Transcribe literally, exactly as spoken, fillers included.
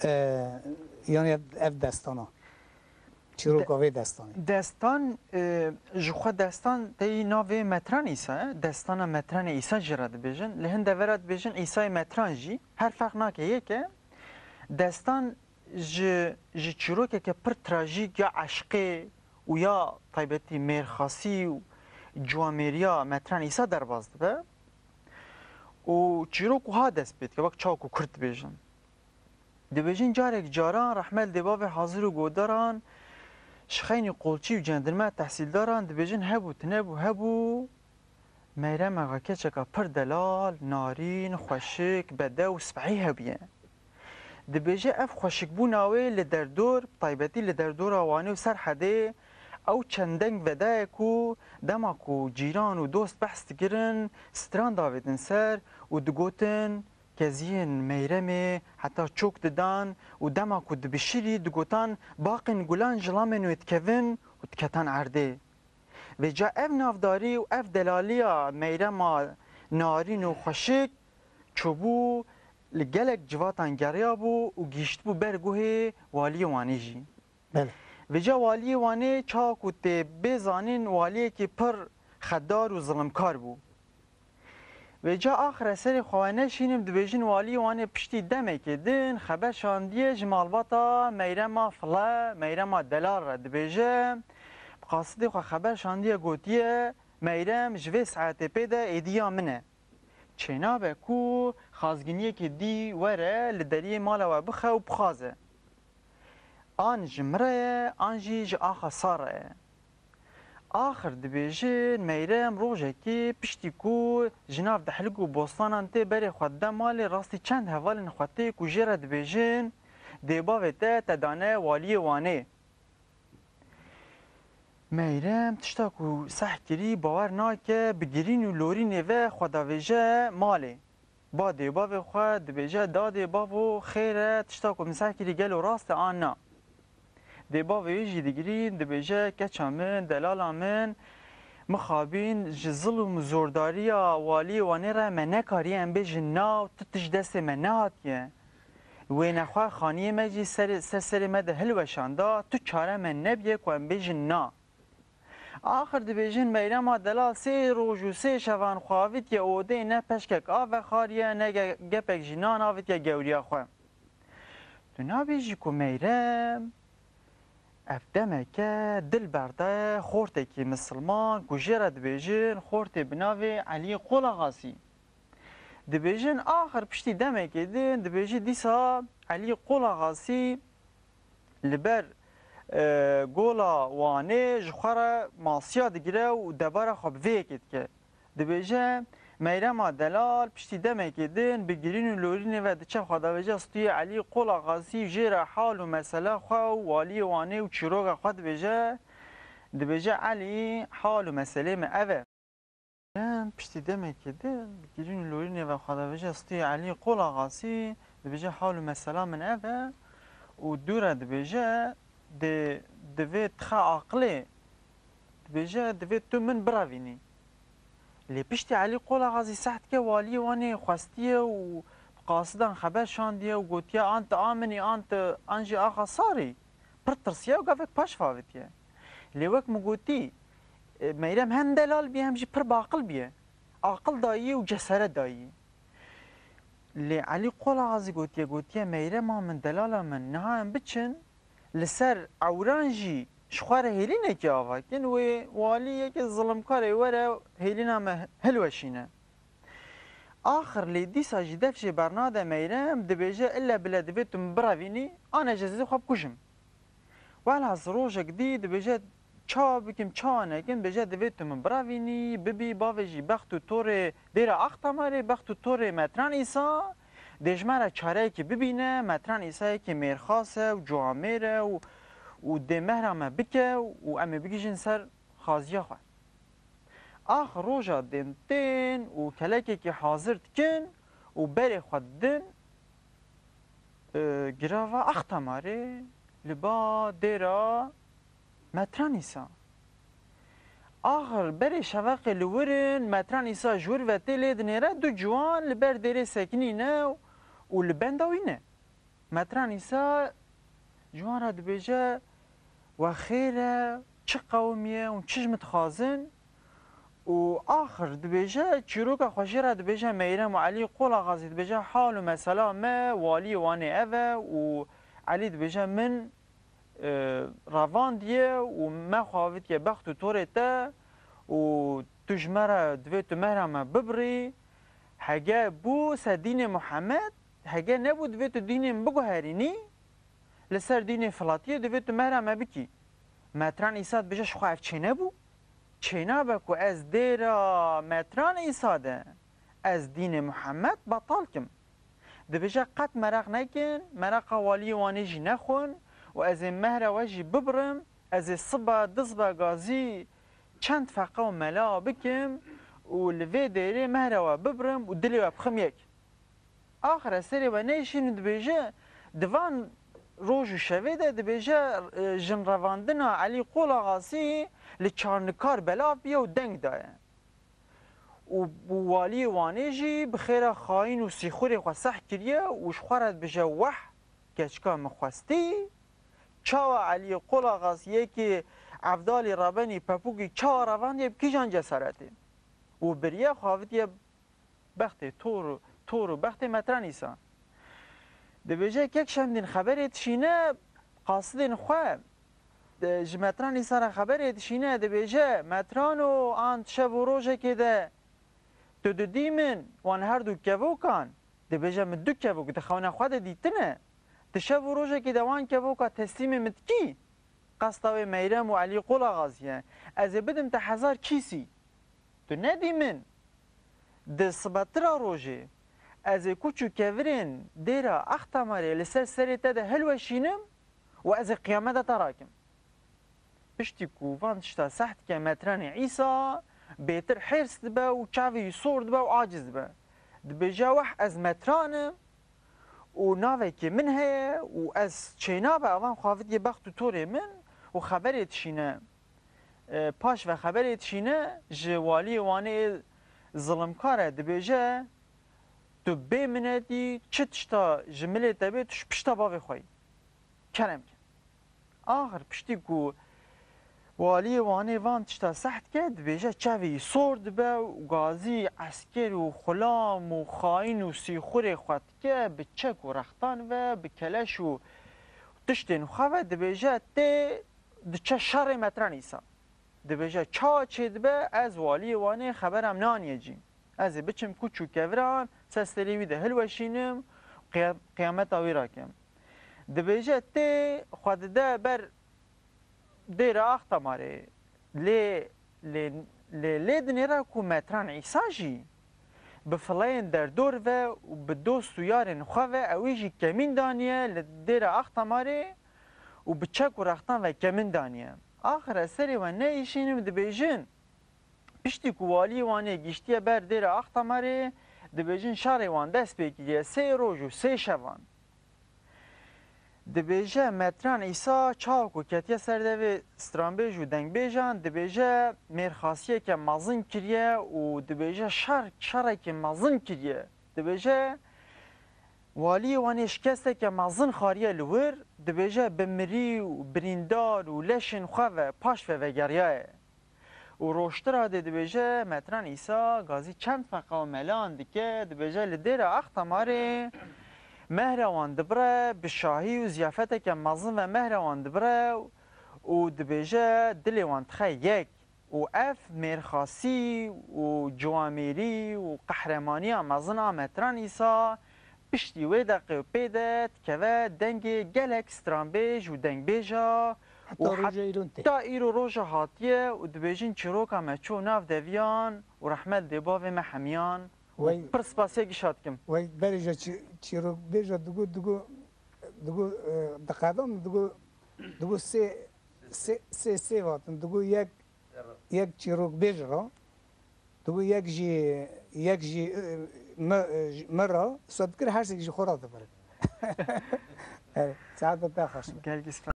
E, yanî ev, ev destana. Çîroka vê destanê. Destan, e, ji xwe destan teyî navê Metran Îsa ye. Destana Metranê Îsa jê re dibêjin. Li hin devera dibêjin Îsayê Metran jî. Her ferq nake yek e. Destan ji, ji çîrokeke pir trajîk ya eşqê û ya taybetî mêrxasî û ciwamêriya Metran Îsa derbas dibe. Û çîrok wiha dest pê dike, wek çawa ku Kurd dibêjin. Dibêjin carek caran rehmet li dê bavê hazir û godaran, ji xeynî qolçî û cendirme tehsîldaran dibêjin hebû, tune bû, hebû. Meyrem axa keçeka pir delal, narîn, xweşik, bedew û spehî hebûye. Dibêje ev xweşikbûna wê li derdor, bi taybetî li derdora Wanê û Serhedê, ew çend deng vedayê ku dema ku cîran û dost behs dikirin, stran davêtin ser û digotin, keziyên Meyremê heta çok didan û dema ku dibişirî digotan, baqên gulan ji lamên wê dikevin û diketan erdê. Vêca ev navdarî û ev delaliya Meyrema narîn û xweşik çûbû, li gelek civatan geriyabû û gihîştibû ber guhê waliyê Wanê jî. Belê. Vêca waliyê Wanê çawa ku tê bê zanîn, waliyekî pir xedar û zilimkar bû. Vêca axir ez serê xwe we neşînim, dibêjin waliyê Wanê piştî demekê din xeber şandiye ji malbata Meyrema file, Meyrema delal re dibêje, bi qasidê xwe xeber şandiye, gotiye, Meyrem ji vê saetê pê de êdiya min e. Çênabe ku xazginiyekê dî were li deriyê mala we bixe û bixwaze. An ji min re ye, an jî ji axa Sar re ye. Axir dibêjin, Meyrem rojekê piştî ku ji nav dehlik û bostanan tê berê xwe dide malê, rastî çend hevalên xwe tê ku jê re dibêjin, dê bavê te te dane waliyê Wanê. Meyrem tişta ku seh kirî bawer nake, bi girîn û lorînê ve xwe davêje malê. Ba dê bavê xwe dibêje, dadê bavo, xêr e, tişta ku min seh kirî gelo rast e an na? Dê bavê wî jî digirîn, dibêje, keça min, delala min, mixabin ji zilm û zordariya waliyê Wanê re me nekariye em bêjin na û tu tişt destê me nehatiye. Wêne xwe xaniyê me jî ser, ser serê me de hilweşanda, tu çare me nebiye ku em bêjin na. Axir dibêjin Meyrema delal sê roj û sê şevan xwe avitiye odê, ne peşkek av vexariye, ne ge-, gepek jî nan avitiye gewriya xwe. Tu nabêjî ku Meyrem ev demeke dil berdaye xortekî misilman ku jê re dibêjin xortê bi navê Elî Qolaxasî. Dibêjin axir piştî demekê din dibêjî dîsa Elî Qolaxasî li ber, e, gola Wanê ji xwe re masiya digire û debara xwe bi vê yekê dike. Dibêje, Meyrema delal piştî demekê din bi girîn û lorînê ve diçe xwe davêje stûyê Elî Qolaxasî û jê re hal û mesela xwe û waliyê Wanê û çîroka xwe dibêje. Dibêje, Elî, hal û meselê me ev e. Em piştî demekê din bi girîn û lorînê ve xwe davêje stûyê Elî Qolaxasî, dibêje, hal û mesela min ev e û dû re dibêje, dê, divê tixe aqilê, dibêje, divê tu min birevînî. Lê piştî Elî Qolaxasî seh dike waliyê Wanê xwestiye û bi qasidan xeber şandiye û gotiye, an tu a min î, an tu, an jî axa Sarî. Pir tirsiye û gavek paş ve avitiye. Lê wek min gotî, e, Meyrem hem delal bîye hem jî pir baqil bîye. Aqil dayî û ceseret dayî. Lê Elî Qolaxasî gotiye, gotiye, Meyrema min, delala min, niha em biçin, li ser ewran jî ji xwe re hêlînekê ava kin, wê walî yekê zilimkarê were hêlîna me hilweşîne. Axir lê dîsa jî def jê bernade Meyrem, dibêje, ille bile divê tu min birevînî, an ez jî xwe bikujim. Welhas rojek dî dibêje, çawa bikim, çawa nekim, dibêje, divê tu min birevînî, bibî, bavê jî bext û torê dêra Axtamarê, bext û torê Metran Îsa, dê ji me re çareyekî bibîne, Metran Îsa yekê mêrxas e û ciwamêr e û, û dê mehra me bike û em ê bigihîjin ser xaziya xwe. Ax roja din tên û kelekekî hazir dikin û berê xwe didin, e, girava Axtamarê li ba dêra Metranîsa. Axir berê şeveqê li wir in, Metranîsa ji wir ve tê lê dinêre du ciwan li ber dêrê sekinîne û li benda wî ne. Metran Îsa ji wan re dibêje, we xêr e, çi qewimiye û çi ji min dixwazin? Û axir dibêje, çîroka xwe jê re dibêje, Meyrem û Elî Qolaxazî dibêje, hal û mesela me, waliyê Wanê ev e û Elî dibêje, min, e, revandiye û me xwe avitiye bext û torê te û tu ji me re divê tu mehra me bibirî. Hege bû ser dînê Muhammed, hege nebû divê tu dînê min biguherînî, li ser dînê filatiyê divê tu mehra me bikî. Metran Îsa dibêje, ji xwe ev çênebû. Çênabe ku ez dêra Metran Îsa de ez dînê Muhammed betal kim. Dibêje, qet meraq nekin, meraqa waliyê Wanê jî nexwin û ez ê mehra we jî bibirim, ez ê sibe dizbe gazî çend feqe û mela bikim û li vê dêrê mehra we bibirim û dilê we bixim yek. Axir ez serê we neyşînim, dibêje, di van roj û şevê de dibêje, e, jinrevandina Elî Qolaxasî li Çarnikar belav bûye û deng daye. Û, û waliyê Wanê jî bi xêra xayîn û sîxurê xwe seh kiriye û ji xwe re dibêje, weh, keçika min xwestî, çawa Elî Qolaxas yekê Evdalî Rebenî Pepûkî çawa revandiye bi kîjan cesaretê? Û biriye xwe avitiye bextê tor û, tor û bextê Metran Îsa. Dibêje, kek Şemdîn xeberê dişîne, qasidên xwe, e, ji Metran Îsa re xeberê dişîne, dibêje, Metrano, an şev û rojekê de tu didî min, wan her du kevokan, dibêje, min du kevok di xewna xwe de dîtine. Tu şev û rojekê de wan kevoka teslîmê min dikî? Qesta wê Meyrem û Elî Qolaxazî ye. Ez ê bidim te hezar kîsî. Tu nedî min. Di sibetira rojê ez ê kuç û kevirên dêra Axtamarê li ser serê te de hilweşînim û ez ê qiyameta te rakim. Piştî ku van tişta seh dike, Metranê Îsa bêtir hêrs dibe û çavê wî sor dibe û aciz dibe. Dibêje, weh, ez Metran im û navekî min heye û ez çênabe, evan xwe avitiye bext û torê min û xeberê dişîne. E, paş ve xeberê dişîne ji waliyê Wanê ê zilimkar e, dibêje, tu bê minetî, çi tişta ji milê te bê, tu ji pişta bavê xwe yî. Kerem ke. Axir piştî ku waliyê Wanê van tişta seh dike, dibêje, çavê wî sor dibe û gazî esker û xulam û xayîn û sîxurê xwe dike, bi çek û rextan ve, bi keleş û tiştên xwe ve, dibêje, tê diçe şerê Metran Îsa. Dibêje, çawa çêdibe, ez waliyê Wanê xebera min aniye cî. Ez ê biçim kuç û keviran ser serê wî de hilweşînim, qiya-, qiyameta wî rakim. Dibêje, tê xwe dide ber dêra Axtamarê. Lê, lê, lê, lê dinêre ku Metran Îsa jî bi fileyên derdor ve û bi dost û yarên xwe ve ewî jî kemîn daniye li dêra Axtamarê û bi çek û rextan ve kemîn daniye. Axir ez serê we neyşînim, dibêjin, piştî ku waliyê Wanê giştiye ber dêra Axtamarê, dibêjin şerê wan dest pê kiriye sê roj û sê şevan. Dibêje Metran Îsa çawa ku ketiye ser devê stranbêj û dengbêjan, dibêje mêrxasiyeke mezin kiriye û dibêje şer, şerekê mezin kiriye. Dibêje waliyê Wanê şikesteke mezin xwariye li wir, dibêje bi mirî û birîndar û leşên xwe ve paş ve vegeriyaye. Û roştira dê dibêje, Metran Îsa gazî çend feqa û melan dike, dibêje, li dêra Axtamarê mehra wan dibire, bi şahî û ziyafeteke mezin ve mehra wan dibire û dibêje, dilê wan dixe yek. Û ev mêrxasî û ciwamêrî û qehremaniya mezin a Metran Îsa piştî wê deqê û pê de dikeve dengê gelek stranbêj û dengbêja û heta roja îro tê. Heta îro roja hatiye û dibêjin çîroka me çû nav deviyan û rehmet dê bavê me hemiyan û pir spasiyekî şa dikim. Wey berê jî çî-, çîrokbêja digo, digo, digo, e, diqedam, digo, digo sê, sê, sê, sê vatin, digo yek, yek çîrokbêj ra, digo yek jî, yek jî, e, me, e, me ra, sed kir her sek jî xwe ra dibirin. Evet, saeta te xweş be. Gelgî spas.